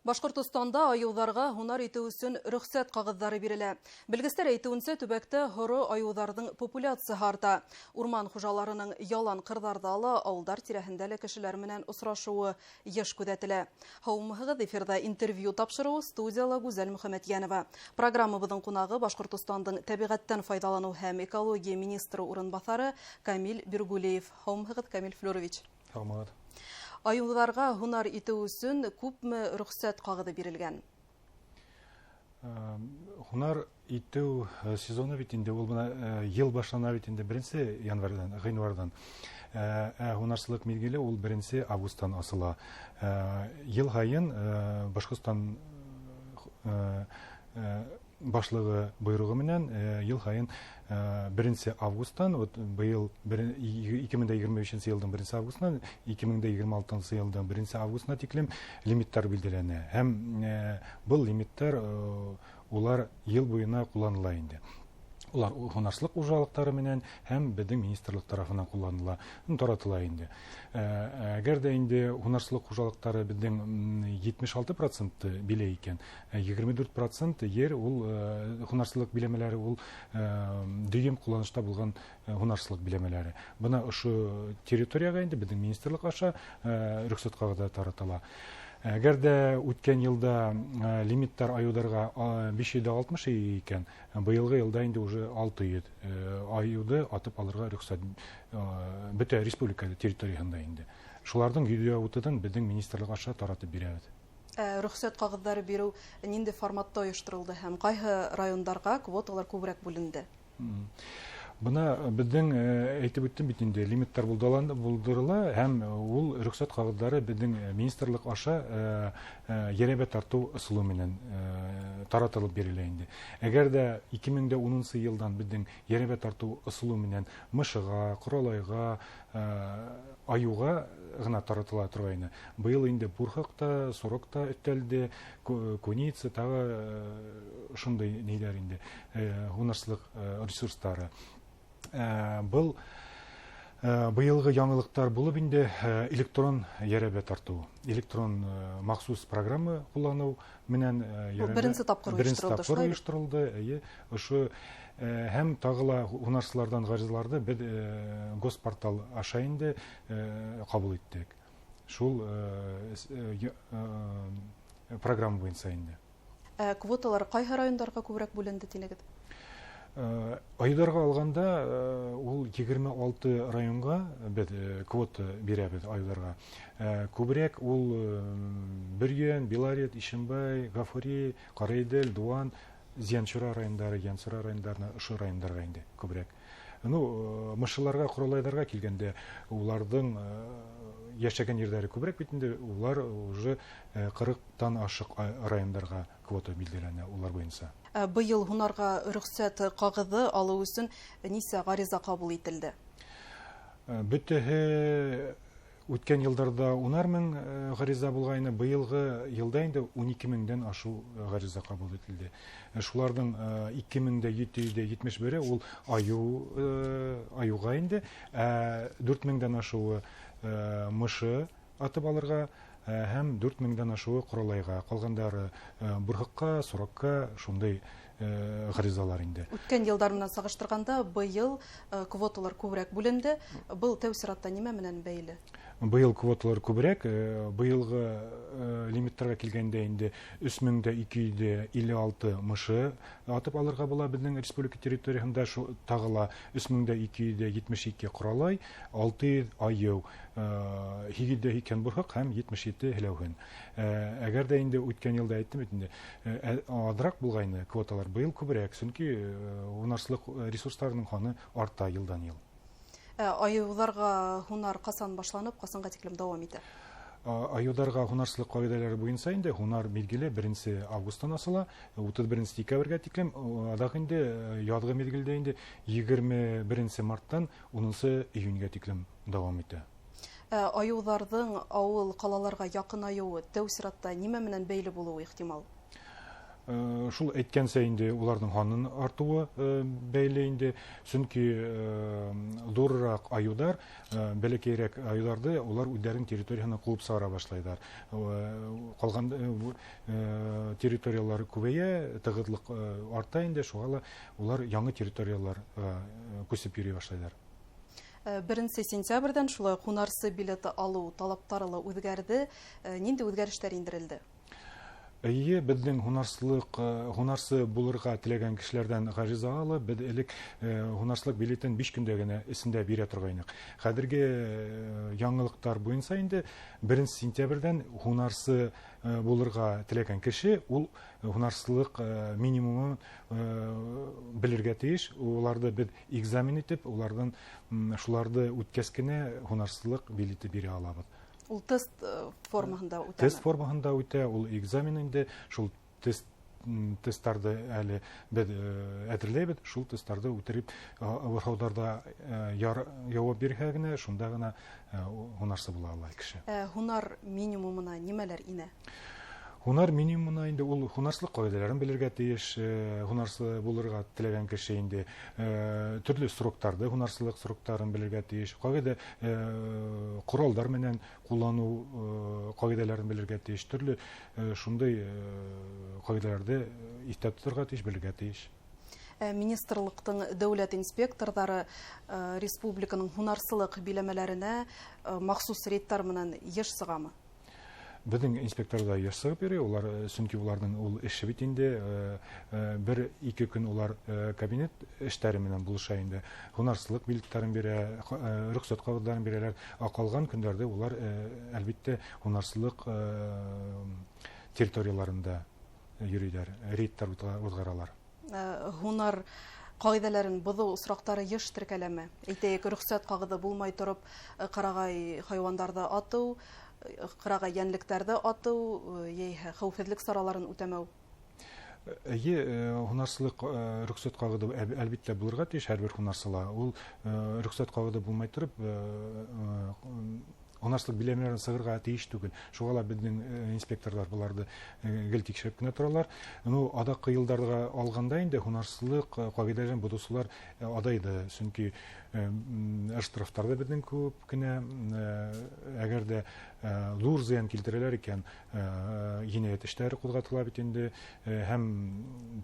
Башҡортостанда айыуҙарға һунар итеү өсөн рөхсәт ҡағыҙҙары бирелә. Белгестәр әйтеүенсә, төбәктә һоро айыуҙарҙың популяцияһы арта. Урман хужаларының ялан ҡырҙарҙа ла, ауылдар тирәһендә лә кешеләр менән осрашыуы йыш күҙәтелә. Һаумыһығыҙ, эфирҙа интервью тапшырыуы, студияла Гүзәл Мөхәмәтйәнова. Программабыҙҙың ҡунағы Башҡортостандың тәбиғәттән файҙаланыу һәм экология министры урынбаҫары Камил Биргулиев. Һаумыһығыҙ, Камил Флюрович. Һаумыһығыҙ. Айыуҙарға һунар итеү өсөн күпме рөхсәт ҡағыҙы бирелгән? Һунар итеү сезоны бит инде ул бына йыл башлана бит инде 1 январҙан, ғинварҙан. Ә һунарсылыҡ миҙгеле ул 1 августтан асыла. Йыл һайын Башҡортостан башлығы бойороғо менән йыл һайын 1 августтан, вот быйыл 2025 йылдың 1 августынан 2026 йылдың 1 августына тиклем лимиттар билдәләнә. Һәм был лимиттар улар йыл буйына ҡулланыла инде. Улар һунарсылыҡ хужалыҡтары менән һәм беҙҙең министрлыҡ тарафынан ҡулланыла, таратыла инде. Әгәр ҙә инде һунарсылыҡ хужалыҡтары беҙҙең 76% биләй икән, 24% ер ул һунарсылыҡ биләмәләре, ул дөйөм ҡулланышта булған һунарсылыҡ биләмәләре. Бына ошо территорияға инде беҙҙең министрлыҡ аша рөхсәт ҡағыҙы таратыла. Әгәр ҙә үткән йылда лимиттар айыуҙарға 560 икән, быйылғы йылда инде уже 600 айыуҙы атып алырға рөхсәт бөтә республика территорияһында инде. Шуларҙың 130-ын беҙҙең министрлыҡ аша таратып бирәбеҙ. Рөхсәт ҡағыҙҙары биреү ниндәй форматта ойошторолдо һәм ҡайһы райондарға квоталар күберәк бүленде? Бына беҙҙең әйтеп үттем бит инде, лимиттар булдырыла һәм ул рөхсәт ҡағыҙҙары беҙҙең министрлыҡ аша йәрәбә тартыу ысулы менән таратылып бирелә инде. Әгәр ҙә 2010 йылдан беҙҙең йәрәбә тартыу ысулы менән мышыға, ҡоралайға, айыуға ғына таратыла торғайны. Быйыл инде бурһыҡ та, сорок та өҫтәлде, куница тағы ошондай нейҙәр инде, һунарсылыҡ ресурстары. Был быйылғы яңылыҡтар булып инде электрон йәрәбә тартыу, электрон махсус программа ҡулланыу менән беренсе тапҡыр ойошторолдо, эйе, ошо һәм тағы ла һунарсыларҙан ғаризаларҙы беҙ госпортал аша инде ҡабул иттек. Шул программа буйынса инде. Квоталар ҡайһы райондарға күберәк бүленде тинегеҙ? Айыуҙарға алғанда ул 26 районға беҙ квота бирәбеҙ айыуҙарға. Күберәк ул Бөрйән, Белорет, Ишембай, Ғафури, Ҡараиҙел, Дыуан, Зиянсура райондары, Янсура райондарына, ошо райондарға инде күберәк. Ну, мышыларға, ҡоралайҙарға килгәндә уларҙың йәшәгән ерҙәре күберәк бит инде, улар уже 40-тан ашыҡ райондарға квота билдәләнә улар буйынса. Быйыл һунарға рөхсәт ҡағыҙы алыу өсөн нисә ғариза ҡабул ителде? Бөтәһе үткән йылдарҙа 10 мең ғариза булғайны, быйылғы йылда инде 12 меңдән ашыу ғариза ҡабул ителде. Шуларҙың 2771-е ул айыуға инде, 4 меңдән ашыуы мышы атып алырға һәм 4 меңдән ашыуы ҡоралайға, ҡалғандары бурһыҡҡа, сорокка, шундай ғаризалар инде. Үткән йылдар менән сағыштырғанда быйыл квоталар күберәк бүленде. Был тәү сиратта нимә менән бәйле? Быйыл квоталар күберәк. Быйылғы лимиттарға килгәндә инде 3256 мышы атып алырға була беҙҙең республика территорияһында, тағы ла 3272 ҡоралай, 600 айыу, 880 бурһыҡ һәм 77 һеләүһен. Әгәр ҙә инде үткән йылда әйттем бит инде, аҙыраҡ булғайны квоталар, быйыл күберәк, сөнки һунарсылыҡ ресурстарының һаны арта йылдан йыл. Айыуҙарға һунар ҡасан башланып, ҡасанға тиклем дауам итә? Айыуҙарға һунарсылыҡ ҡағиҙәләре буйынса инде һунар миҙгеле 1 августтан асыла, 31 декабргә тиклем, аҙаҡ инде яҙғы миҙгелдә инде 21 марттан 10 июньгә тиклем дауам итә. Айыуҙарҙың ауыл ҡалаларға яҡынайыуы тәү сиратта нимә менән бәйле булыуы ихтимал? Шул әйткәнсә инде, уларҙың һанын артыуы бәйле инде, сөнки ҙурыраҡ айыуҙар бәләкәйерәк айыуҙарды улар үҙҙәренең территорияһына ҡыуып сығара башлайҙар. Ҡалған территориялар күбәйә, тығыҙлыҡ арта инде, шуға ла улар яңы территорияларға күсеп йөрөй башлайҙар. 1 сентябрҙән шулай һунарсы билеты алыу талаптары ла үҙгәрҙе. Ниндәй үҙгәрештәр индерелде? Эйе, беҙҙең һунарсы булырға теләгән кешеләрҙән ғариза алып, беҙ элек һунарсылыҡ билетын 5 көндә генә эсендә бирә торғайныҡ. Хәҙерге яңылыҡтар буйынса инде 1 сентябрҙән һунарсы булырға теләгән кеше ул һунарсылыҡ минимумын белергә тейеш. Уларҙы беҙ экзамен итеп, уларҙан шуларҙы үткәс кенә һунарсылыҡ билеты бирә алабыҙ. Ул тест формаһында үтәме? Тест формаһында үтә, ул экзамен инде, шул тесттарҙы әле беҙ әҙерләйбеҙ, шул тесттарҙы үтереп, һорауҙарҙа яуап бирһә генә, шунда ғына һунарсы була ала кеше. Һунар минимумына нимәләр инә? Һунар минимумына инде ул һунарсылыҡ ҡағиҙәләрен белергә тейеш, һунарсы булырға теләгән кеше инде төрлө сроктарҙы, һунарсылыҡ сроктарын белергә тейеш, ҡағиҙә ҡоралдар менән ҡулланыу ҡағиҙәләрен белергә тейеш, төрлө шундай ҡағиҙәләрҙе иҫтә тоторға тейеш, белергә тейеш. Министрлыҡтың дәүләт инспекторҙары республиканың һунарсылыҡ биләмәләренә махсус рейдтар менән йыш сығамы? Беҙҙең инспекторҙар йыш сығып йөрөй, улар, сөнки уларҙың ул эше бит инде, 1-2 көн улар кабинет эштәре менән булыша инде, һунарсылыҡ билеттарын бирә, рөхсәт ҡағыҙҙарын бирәләр, ә ҡалған көндәрҙә улар, әлбиттә, һунарсылыҡ территорияларында йөрөйҙәр, рейдтар уҙғаралар. Һунар ҡағиҙәләрен боҙоу осраҡтары йыш теркәләме? Әйтәйек, рөхсәт ҡағыҙы булмай тороп, ҡырағай хайуандарҙы атыу, ҡырағай йәнлектәрҙе атыу, йәиһә хәүефһеҙлек сараларын үтәмәү. Эйе, һунарсылыҡ рөхсәт ҡағыҙы әлбиттә булырға тейеш һәр бер һунарсыла. Ул рөхсәт ҡағыҙы булмай тороп, һунарсылыҡ биләмәләрен сығырға тейеш түгел. Шуға ла беҙҙең инспекторҙар быларҙы гел тикшереп кенә торалар. Ну, аҙаҡҡы йылдарҙа алғанда инде һунарсылыҡ ҡағиҙәләрен боҙоусылар аҙайҙы, сөнки штрафтар да беҙҙең күп кенә, әгәр ҙә ҙур зыян килтерәләр икән, енәйәт эштәре ҡуҙғатыла бит инде, һәм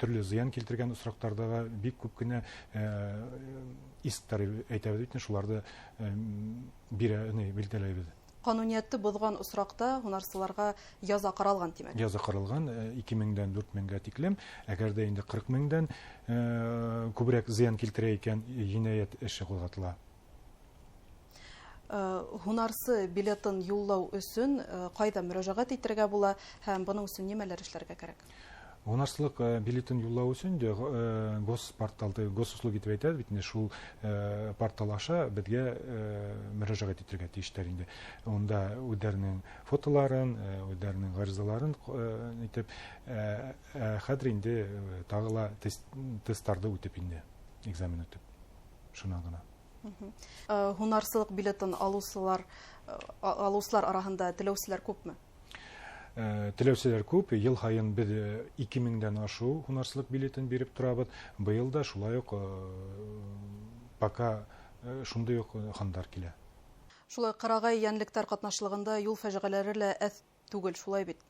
төрлө зыян килтергән осраҡтарҙа ла бик күп кенә исктар әйтәбеҙ бит инде, шуларҙы бирә, ни, билдәләйбеҙ. Ҡануниәтте боҙған осраҡта һунарсыларға яза ҡаралған, тимәк. Яза ҡаралған, 2 меңдән 4 меңгә тиклем. Әгәр ҙә инде 40 меңдән күберәк зыян килтерә икән, енәйәт эше ҡуҙғатыла. Һунарсы билетын юллау өсөн ҡайҙа мөрәжәғәт итергә була һәм бының өсөн нимәләр эшләргә кәрәк? Һунарсылыҡ билетын юллау өсөн дә госпорталды, госуслуги тип әйтәбеҙ бит инде, шул портал аша беҙгә мөрәжәғәт итергә тейештәр инде. Унда үҙҙәренең фотоларын, үҙҙәренең ғаризаларын итеп, хәҙер инде тағы ла тесттарҙы үтеп инде, экзамен үтеп, шунан ғына. Һунарсылыҡ билетын алыусылар араһында теләүселәр күпме? Теләүселәр күп. Йыл һайын беҙ 2 меңдән ашыу һунарсылыҡ билетын биреп торабыҙ. Быйыл да шулай уҡ, пока шундай уҡ һандар килә. Шулай ҡырағай йәнлектәр ҡатнашлығында юл фажиғәләре лә әҙ түгел, шулай бит?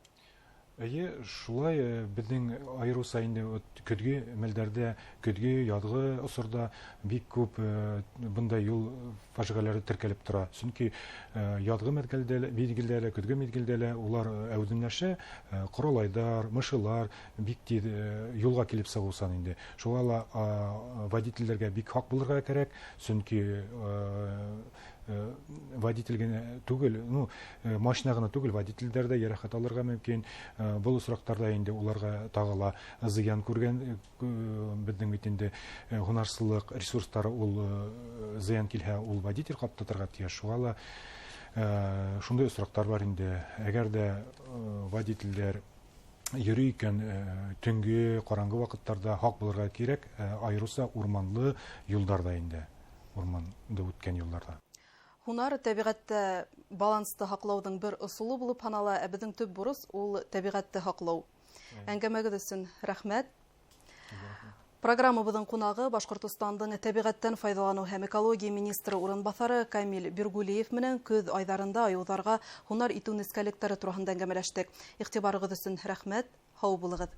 Эйе, шулай, беҙҙең айырыуса инде вот көҙгө мәлдәрҙә, көҙгө, яҙғы осорҙа бик күп бындай юл фажиғәләре теркәлеп тора. Сөнки яҙғы миҙгелдә лә, көҙгө миҙгелдә лә улар әүҙемләшә, ҡоралайҙар, мышылар бик тиҙ юлға килеп сығыусан инде. Шуға ла водителдәргә бик һаҡ булырға кәрәк, сөнки водитель генә түгел, ну, машина ғына түгел, водителдәр ҙә йәрәхәт алырға мөмкин. Был осраҡтарҙа инде уларға тағы ла зыян күргән, беҙҙең бит инде һунарсылыҡ ресурстары ул зыян килһә, ул водитель ҡаплатырға тейеш. Шуға ла шундай осраҡтар бар инде. Әгәр ҙә водителдәр йөрөй икән, төнгө ҡараңғы ваҡыттарҙа һаҡ булырға кәрәк, айырыуса урманлы юлдарҙа инде, урманды үткән юлдарҙа. Һунар тәбиғәттә балансты һаҡлауҙың бер ысулы булып һанала, ә беҙҙең төп бурыс ул тәбиғәтте һаҡлау. Әңгәмәгеҙ өсөн рәхмәт. Программабыҙҙың ҡунағы Башҡортостандың тәбиғәттән файҙаланыу һәм экология министры урынбаҫары Камил Биргулиев менән көҙ айҙарында айыуҙарға һунар итеү нескәлектәре тураһында әңгәмәләштек. Иғтибарығыҙ өсөн рәхмәт, һау булығыҙ.